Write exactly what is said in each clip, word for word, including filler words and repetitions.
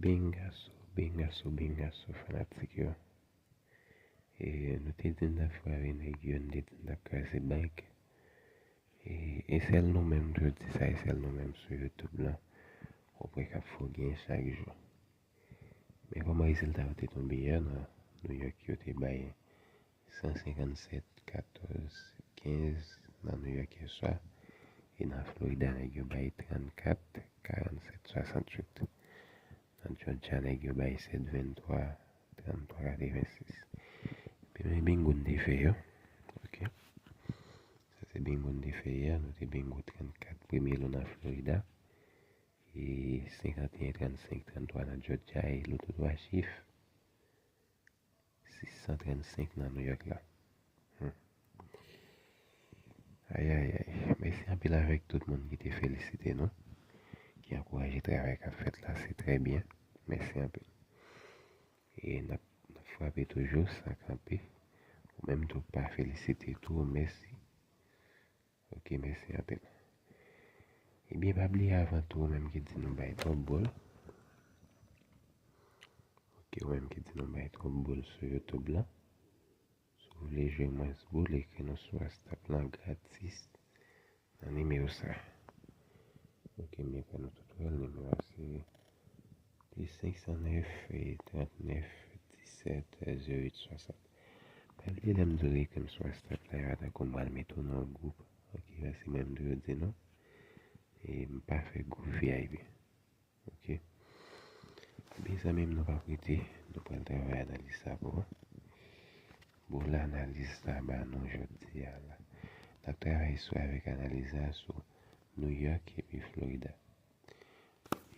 Bingaso, bingaso, bingaso, fanatik yo. E nou te di n t ap frape nèg yo, nou te di n t ap kraze bank. E, e sèl nou menm, m toujou di sa, e sèl nou menm sou YouTube lan, ou kwè k ap fè w genyen chak jou. Men kòman rezilta yo te tonbe yè nan New York, yo te bay san senkannsèt katòz kenz nan New York yè swa, e nan Florida, nèg yo bay trannkat karannsèt swasanntuit. Nan Georgia, nèg yo bay sèt venntwa, tranntwa katrevensis. Epi men bingo n te fè yo. Ok. Sa se bingo n te fè yè. Nou te bingo trannkat premye lo nan Florida. E senkanteyen trannsenk tranntwa nan Georgia e loto twa chif sis san trannsenk nan New York la. Hmm. Ayayay. Mèsi anpil avèk tout moun ki te felisite nou, ki ankouraje travay k ap fèt la. Se trè byen. Mèsi anpil. E n ap, n ap frape toujou san kanpe. Ou menm tou k pa felisite tou, mèsi. Ok, mèsi anpil. Ebyen, pa bliye avan tou, ou menm ki di nou bay twòp boul. Ok, ou menm ki di nou bay twòp boul sou YouTube la. Si w vle jwe mwens boul, ekri nou sou WhatsApp lan gratis nan nimewo sa. Ok, m gen pou nou tout wè l, nimewo a se plis senk san nèf, trannèf disèt, zewo uit swasant. Pa bliye lè m di w ekri m sou WhatsApp la, yo pa tankou m pral mete w nan yon gwoup. Ok, paske mwen m toujou di nou, e m pa fè gwoup V I P. Ok. Ebyen, zanmi m, nou p ap rete, nou pral travay analiz sa pou ou. Boul analiz sa ba nou jodi a la. N ap travay sou avèk analiz la sou New York epi Florida.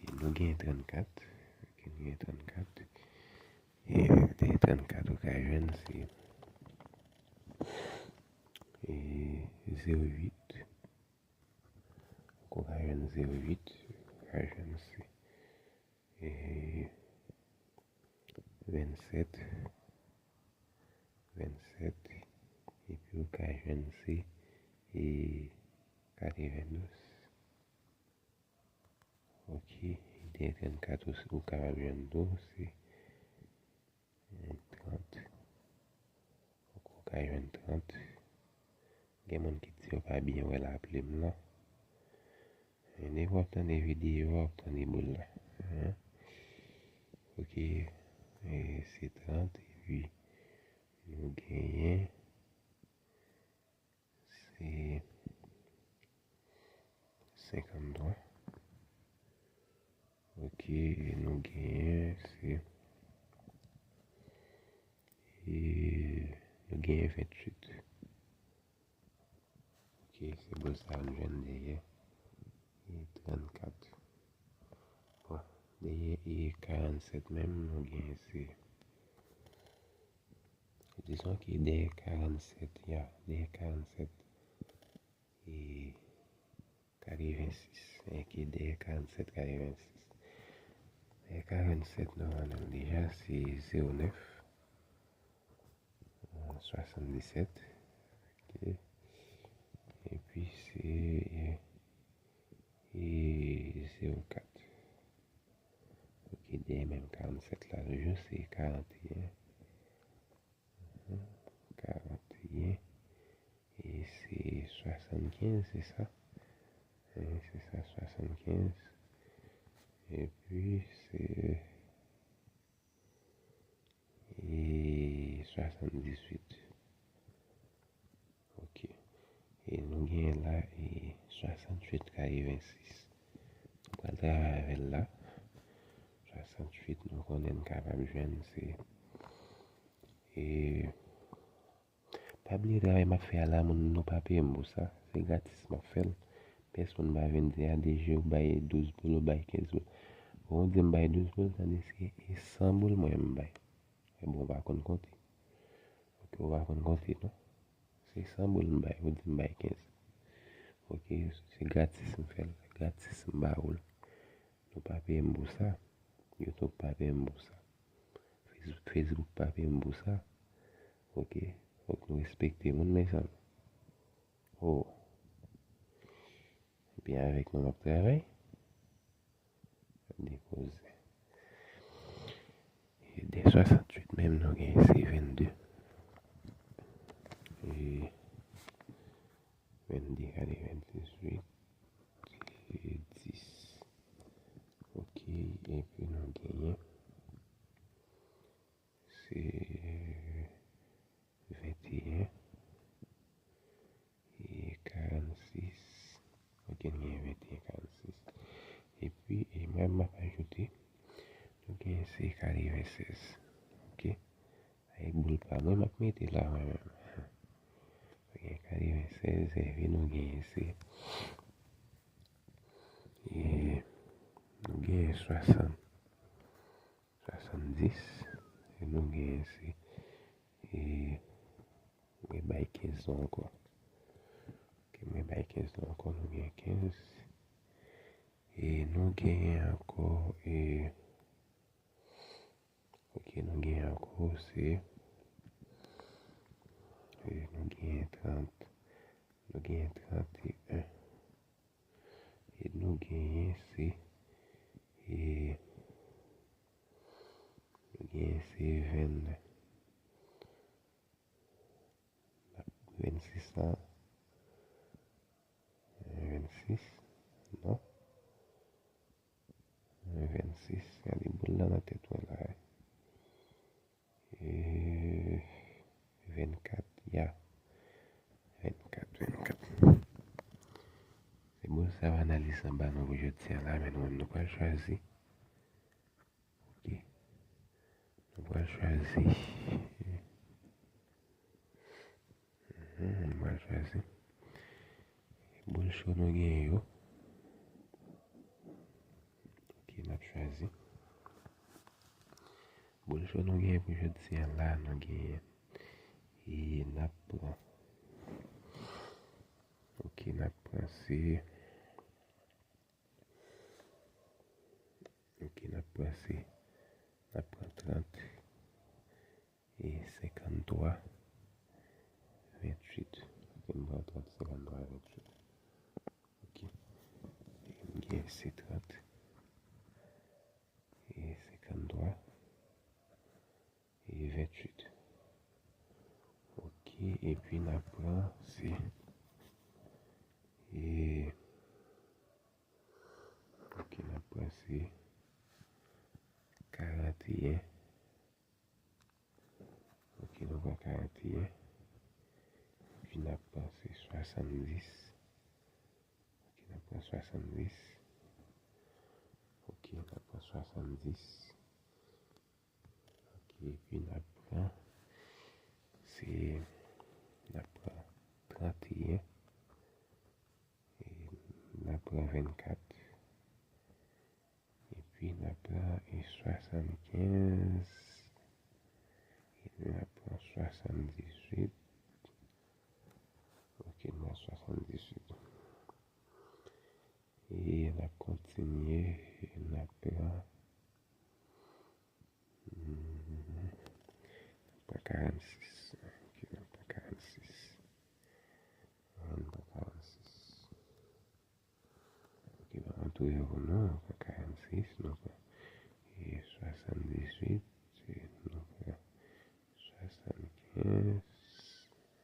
E nou gen trannkat. Ok, nou gen trannkat. E de trannkat ou ka jwenn se e zewo uit. Ou ka jwenn zewo uit, ou ka jwenn se e vennsèt, vennsèt, epi ou ka jwenn se e katrevendouz. Ok, de trannkat ou, ou kapab jwenn tou, se trant. Ou ka jwenn trant. Gen moun ki di yo pa byen wè laplim lan. Men depi w ap tande videyo a, w ap tande boul la. Hein? Ok, e se trant, epi nou genyen se senkanntwa. Ok, e nou genyen se e nou genyen ventuit. Ok, se boul sa a nou jwenn dèyè e trannkat. Bon, dèyè e karannsèt menm, nou genyen se Dizon ke dèyè karannsèt, ya, dèyè karannsèt e katrevensis. Enki dèyè karannsèt, katrevensis. Dèyè karannsèt, nou konnen l deja, se zewo nèf, swasanndisèt. Ok. Epi se e zewo kat. Ok, dèyè menm karannsèt la toujou, se karanteyen. Mhm, karanteyen. E se swasannkenz, se sa? Wi, se sa, swasannkenz. Epi se e swasanndizuit. Ok. E nou genyen la e swasanntuit katrevensis. Nou pral travay avè l la. Swasanntuit, nou konnen n kapab jwenn se e Pa bliye travay m ap fè a la, moun, nou pa peye m pou sa. Se gratis m ap fè l. Pèsonn pa vin di a, D J ou bay douz boul, ou bay kenz boul. Bon, ou di m bay douz boul, tandiske e san boul mwen m bay. E bon, ou pa konn konte. Ok, ou pa konn konte, non. Se san boul m bay, ou di m bay kenz. Ok, se gratis m fè l. Gratis m ba ou l. Nou pa peye m pou sa. YouTube pa peye m pou sa. Facebook, Facebook pa peye m pou sa. Ok. Fòk nou respekte moun, mezanmi. Oh. Ebyen, avèk nou m ap travay. Depoze. De swasanntuit menm, nou gen se vennde. E vennde kale venntuit, e dis. Ok, epi nou genyen se venteyen, e karannsis. Ok, nou genyen venteyen, karannsis. Epi, e mwen, m ap ajoute, nou genyen se katrevennsèz. Ok. Avèk boul pa mwen, m ap mete la mwen menm. Nou gen katrevennsèz, epi nou genyen se, e, nou genyen swasann, swasanndis, e nou genyen se, e, mwen bay kenz la ankò. Ok, mwen bay kenz la ankò, nou gen kenz. E nou genyen ankò, e, Ok, nou gen ankò se, e, nou gen trant, nou gen tranteyen. E nou genyen se, e, nou genyen se venn, vennsis la. Vennsis, non. Vennsis, gade boul la nan tèt mwen la. E, vennkat, ya. Vennkat, vennkat. Se boul sa analiz an ba nou pou jodi a la, men nou menm nou pral chwazi. Ok. Nou pral chwazi. Mhm, nou pral chwazi. Boul cho nou genyen yo. Ok, n ap chwazi. Boul cho nou genyen pou jodi a la, nou genyen. E n ap pran. Ok, n ap pran se Ok, n ap pran se, n ap pran trant e senkanntwa, venntuit. Ok, n pran trant, senkanntwa, venntuit. Ok. E m gen se trant e senkanntwa e venntuit. Ok, epi n ap pran se, e, ok, n ap pran se karanteyen. Ok, nou pran karanteyen. Epi n ap pran se swasanndis. Ok, n ap pran swasanndis. Ok, n ap pran swasanndis. Ok, epi n ap pran, se, n ap pran tranteyen, e n ap pran vennkat, epi n ap pran, e, swasannkenz, epi n ap pran swasanndizuit, ok, n pran swasanndizuit. E n ap kontinye, e n ap pran, hmm, n ap pran karannsis. Ok, n ap pran karannsis. N ap pran karannsis. Ok, ban mwen touye pou nou, nou pran karannsis, nou pran, e, swasanndizuit, e nou pran swasannkenz,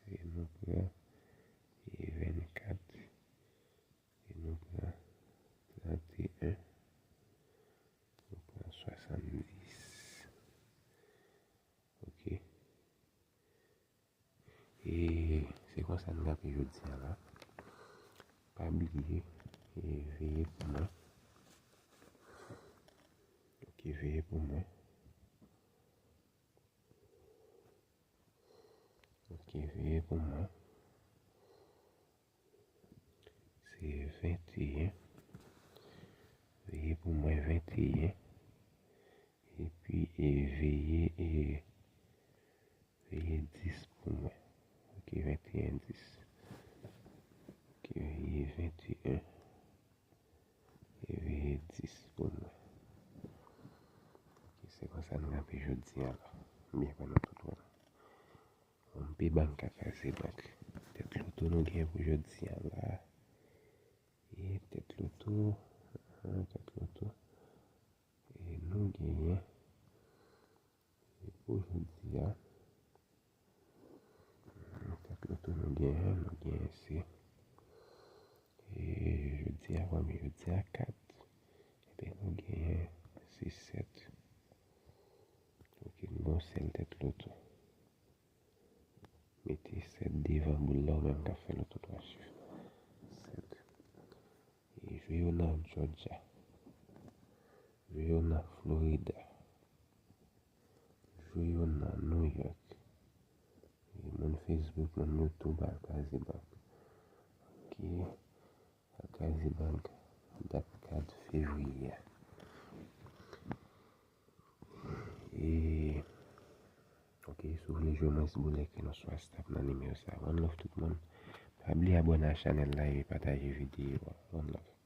e nou pran, e vennkat, e nou pran tranteyen, nou pran swasanndis. Ok. E se konsa n kanpe jodi a la. Pa bliye, e veye pou mwen. Ok, veye pou mwen. Ok, veye pou mwen. Se venteyen. Veye pou mwen venteyen. Epi, e veye, e veye dis pou mwen. Ok, venteyen dis. Ok, veye venteyen. E veye dis pou mwen. Ok, se konsa n kanpe jodi a la. Byen, pandan tout wè. Yon pe bank kaka se bank. Tèt loto nou gen pou jodi a la. E tèt loto, ahan, tèt loto. E nou genyen Pou jodi a, kat loto nou genyen, nou genyen se, e, jodi a, premye, jodi a kat, ebyen, nou genyen se sèt. Ok, nou gen yon sèl tèt loto. Mete sèt devan boul la, ou menm k ap fè loto twa chif. Sèt. E jwe yo nan Georgia. Jwe yo nan Florida. Jwe yo nan New York. E moun Facebook, moun YouTube, al Kazebank. Ok. Al Kazebank, dat kat fevriye a. E, ok, si w vle jwenn mwen, si w vle ekri nou sou WhatsApp nan nimewo sa. One love tout moun. Pa bliye abòne a chanèl la epi pataje videyo a. One love.